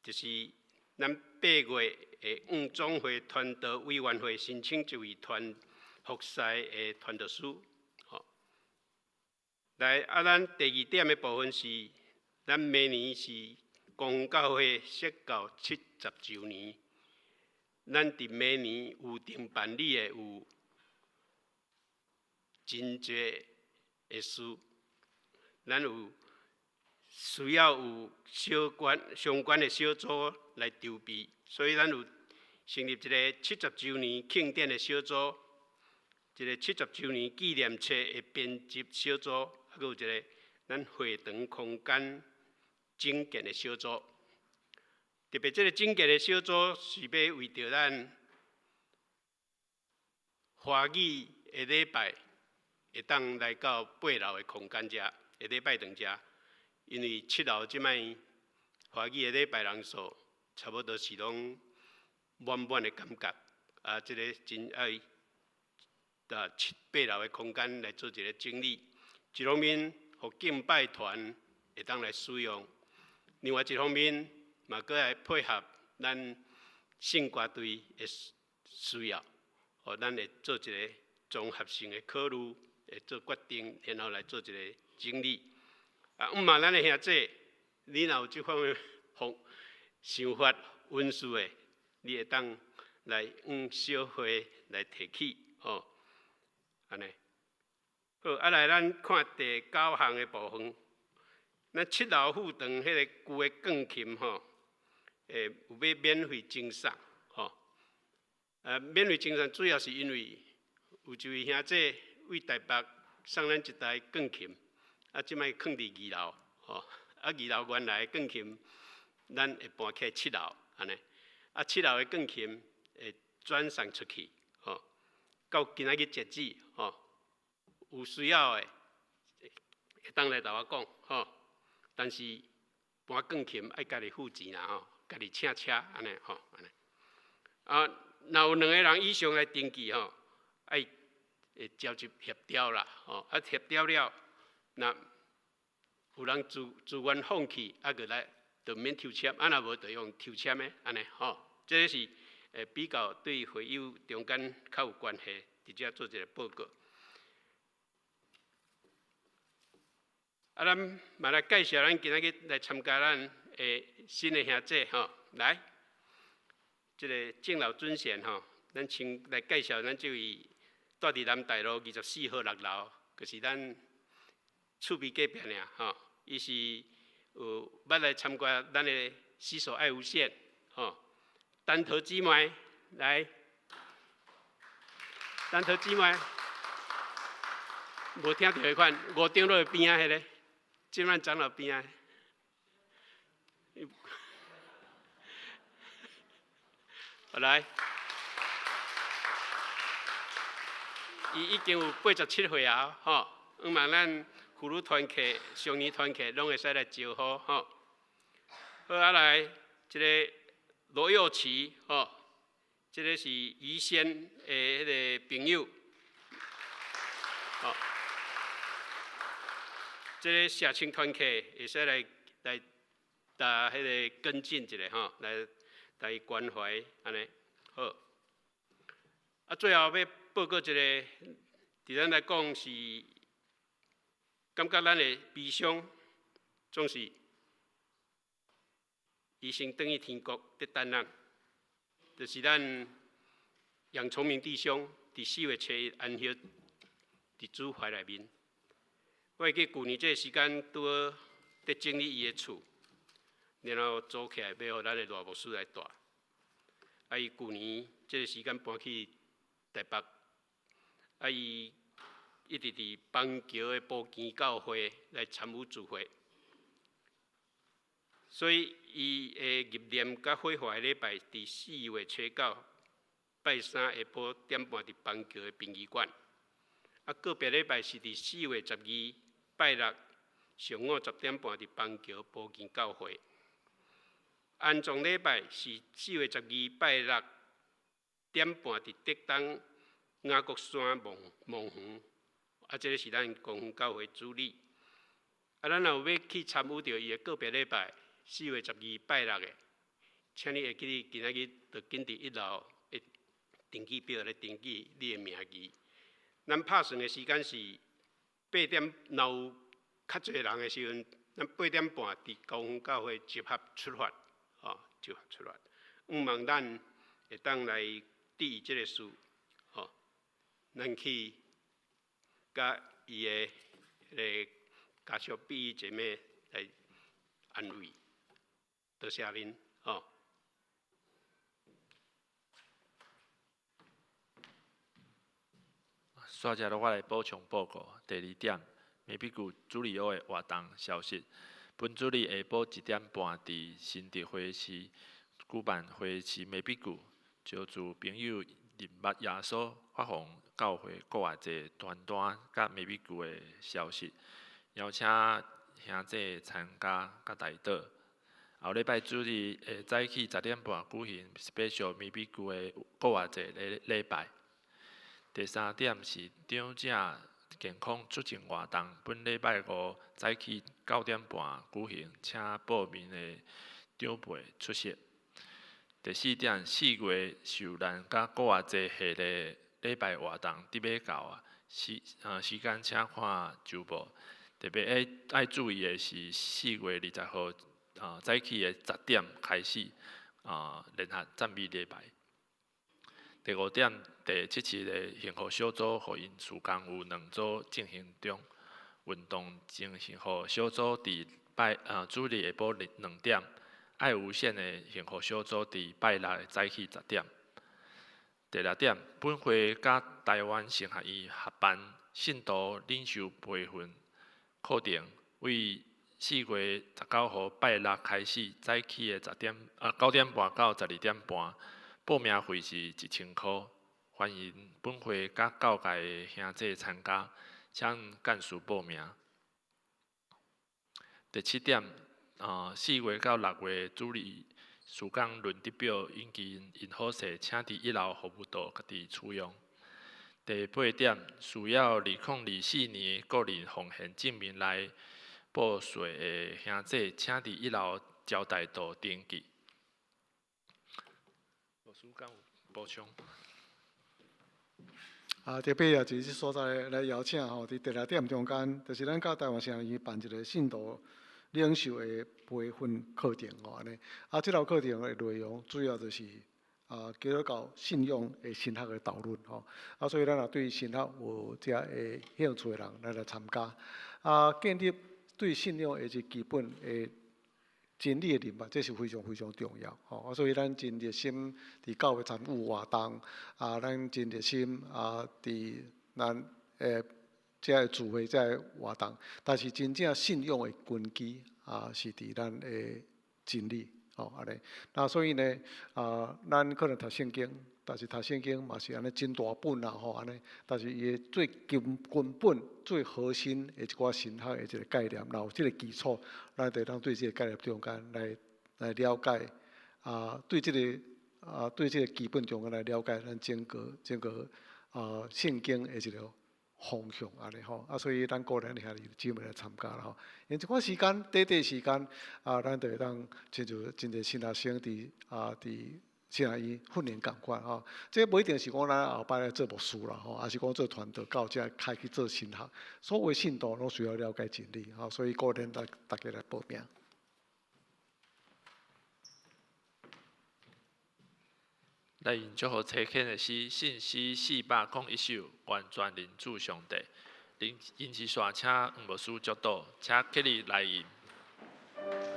就是咱8月的五總會傳道委員會申請一位傳服侍的傳道師。吼，來啊！咱第二點的部分是，咱明年是公教會設教70週年，咱佇明年有定辦理的有真濟的事，咱有需要有相關相關的小組來籌備，所以咱有成立一个70週年慶典的小組，一个七十週年紀念冊的編輯小組，還閣有一个咱會堂空間整建的小組。特別這个整建的小組是欲為著咱華語的禮拜會當來到八樓的空間遮，的禮拜堂遮，因為七樓這擺華語的禮拜人數差不多是攏滿滿的感覺，啊，這个真愛啊七八樓的空間來做一个整理，一方面予敬拜團會當來使用，另外一方面嘛，閣來配合咱聖歌隊的需要，予咱會做一个綜合性的考慮，會做決定，然後來做一个整理。啊，毋嘛，咱的兄弟，你若有這方面方想法、恩賜的，你會當來向小會來提起，吼，按呢。好，啊來，咱看第九項的部分，咱七樓副堂彼个舊的鋼琴吼，有欲免費贈送，吼。免費贈送主要是因為有一位兄弟為台北送咱一台鋼琴，啊，這擺囥佇二樓，吼，啊，二樓原來鋼琴，咱會搬起七樓，按呢，啊，七樓的鋼琴會轉送出去，吼，到今仔日截止，吼，有需要的會當來共我講，吼，但是搬鋼琴愛家己付錢啦，吼，家己請車，按呢，吼，按呢，啊，若有兩个人以上來登記，吼，愛會召集協調啦，吼，啊協調了，若有人自自願放棄，啊，閣來就免抽籤，啊若無就用抽籤的，按呢，吼，這个是比較對會友中間較有關係，佇遮做一个報告。啊，咱嘛來介紹咱今仔日來參加咱的新的兄弟吼，來，這个鄭老尊賢吼，咱先來介紹咱這位住佇南大路24號6樓，就是咱厝邊隔壁爾吼，伊是有捌來參加咱的洗手愛無限吼，單頭姊妹來，單頭姊妹，無聽著彼款，吳長老的邊仔彼个，這擺長老邊仔。好來，伊已經有87歲啊，吼！希望咱婦女團契、少年團契攏會使來招呼，吼。好啊，來，這个羅幼琪，吼，這个是宜仙的彼个朋友，吼。這个社青團契會使來來搭彼个跟進一下，吼，來來關懷，按呢好。啊，最後欲報告一个，佇咱來講是感覺咱的悲傷，總是伊先轉去天國佇等咱，就是咱楊聰明弟兄佇4月7日安息佇主懷內面。我會記舊年這个時間拄好佇整理伊的厝，然後組起來欲予咱的賴牧師來住。啊，伊舊年這个時間搬去台北，啊，伊一直佇板橋的埔墘教會來參與聚會，所以伊會入殮佮火化的禮拜佇4月初9拜三下晡點半佇板橋的殯儀館。啊，告別禮拜是佇4月12拜六上午10點半佇板橋埔墘教會。安葬禮拜是4月12拜六點半佇竹東雅閣山墓墓園。啊，這个是咱公園教會主禮。啊，咱若有欲去參與著伊的告別禮拜，4月12拜六的，請你會記得今仔日就緊佇一樓的登記表來登記你的名字。咱拍算的時間是八點，若有較濟人的時陣，咱8點半佇公園教會集合出發，吼，集合出發。向望咱會當來注意這个事，吼，咱去佮伊的彼个家屬比姐妹來安慰，多謝恁，吼。煞接落我來補充報告。第二點，美比谷主日學的活動消息。本主日下晡1點半，佇新竹花市舉辦花市美比谷，招聚朋友認捌耶穌，發揚教會國外濟傳單佮美比谷的消息，邀請兄弟參加佮代禱。後禮拜主日的早起10點半舉行 special 美比谷的國外濟禮禮拜。第三點是長者健康促進活動，本禮拜五早起9點半舉行，請報名的長輩出席。第四點，4月受難佮復活節系列禮拜活動佇欲到啊，時間請看週報。特別愛注意的是，4月20號早起的十點開始聯合讚美禮拜。第五點，第七次的幸福小組福音事工有兩組進行中，運動精幸福小組佇拜主日下晡2點，愛無限的幸福小組佇拜六的早起十點。第六點，本會佮臺灣神學院合辦信徒領袖培訓課程，為4月19號拜六開始，早起的9點半到12點半。報名費是1000箍，歡迎本會佮教界的兄弟參加，請幹事報名。第七點，4月到6月主日事工輪值表已經印好勢，請佇一樓服務桌家己取用。第八點，需要2024年個人奉獻證明來報稅的兄弟，請佇一樓招待處登記。牧師敢有補充？特別也是這所在來邀請吼，佇第六點中間，就是咱佮臺灣神學院辦一个信徒領袖的培訓課程吼，按呢。這套課程的內容主要就是基督教信仰的神學的導論吼。所以咱若對神學有遮个興趣的人，咱來參加。建立對信仰的一個基本的真理的認捌，這是非常非常重要吼。所以咱真熱心佇教會參與活動，咱真熱心佇咱遮个聚會遮个活動，但是真正信仰的根基是佇咱的真理吼按呢。那所以呢，咱可能讀聖經，但是讀聖經嘛是按呢真大本啦吼按呢，但是伊的最根根本、最核心的一寡神學的一个概念，若有這个基礎，咱就會當對這个概念中間來了解，對這个基本中間來了解咱整個聖經的一个方向按呢吼。所以咱鼓勵兄弟姊妹來參加啦吼。用一寡時間，短短時間，咱就會當親像真濟新學生佇神學院訓練仝款吼。這無一定是講咱後擺來做牧師啦吼，抑是講做傳道到遮開去做神學。所有信徒攏需要了解真理吼，所以鼓勵大家來報名。來用祝福差遣的詩，信詩401首，完全認主上帝。臨時煞請黃牧師祝禱，請起立來吟。完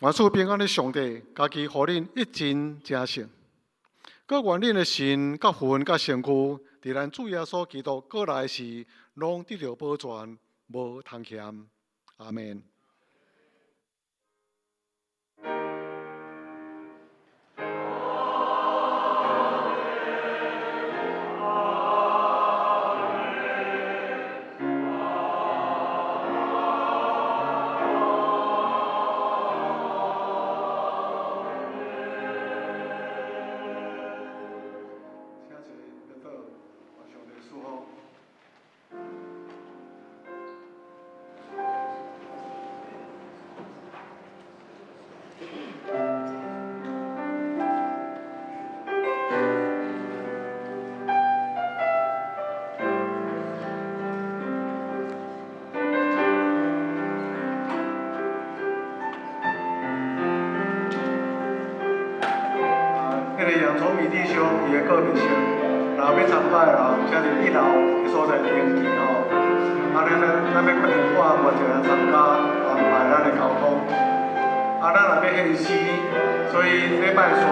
願賜平安的上帝，家己予恁一盡成聖。閣願恁的心、佮魂、佮身軀，佇咱主耶穌基督過來時，攏得著保全，無通嫌。阿門。請坐，禱告，願上帝賜福。彼个楊聰明弟兄伊的告別式，若欲參加的人，請佇一樓的所在登記吼。啊，咱欲決定看偌濟人參加，安排咱的交通。啊，咱若欲獻詩，所以禮拜三，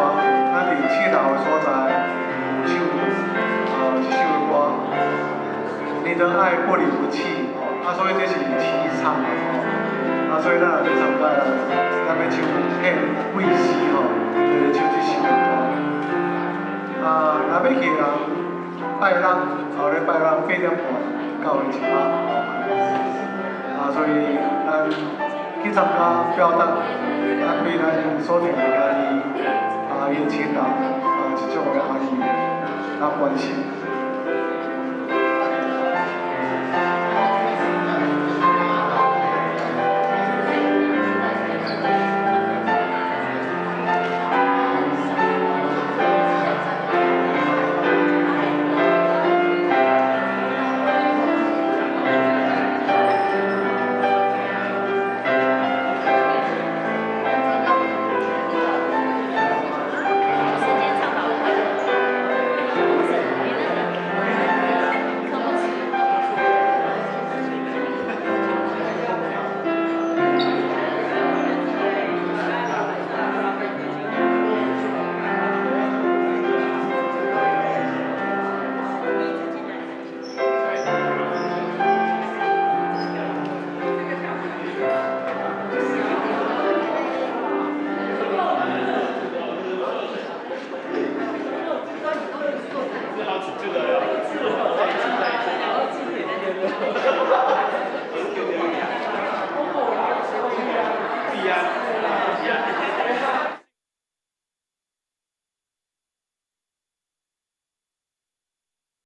咱佇七樓的所在有唱一首歌，你的愛不離不棄吼。啊，所以這是齊唱的吼。啊，所以咱若欲參加的人，咱欲唱獻跪詩吼，就是唱這首歌。啊，若欲去的人，拜六，後禮拜六8點半教會集合。啊，所以咱去參加表達，咱對咱所疼的兄弟，啊，伊的親人，啊，一種的安慰，啊關心。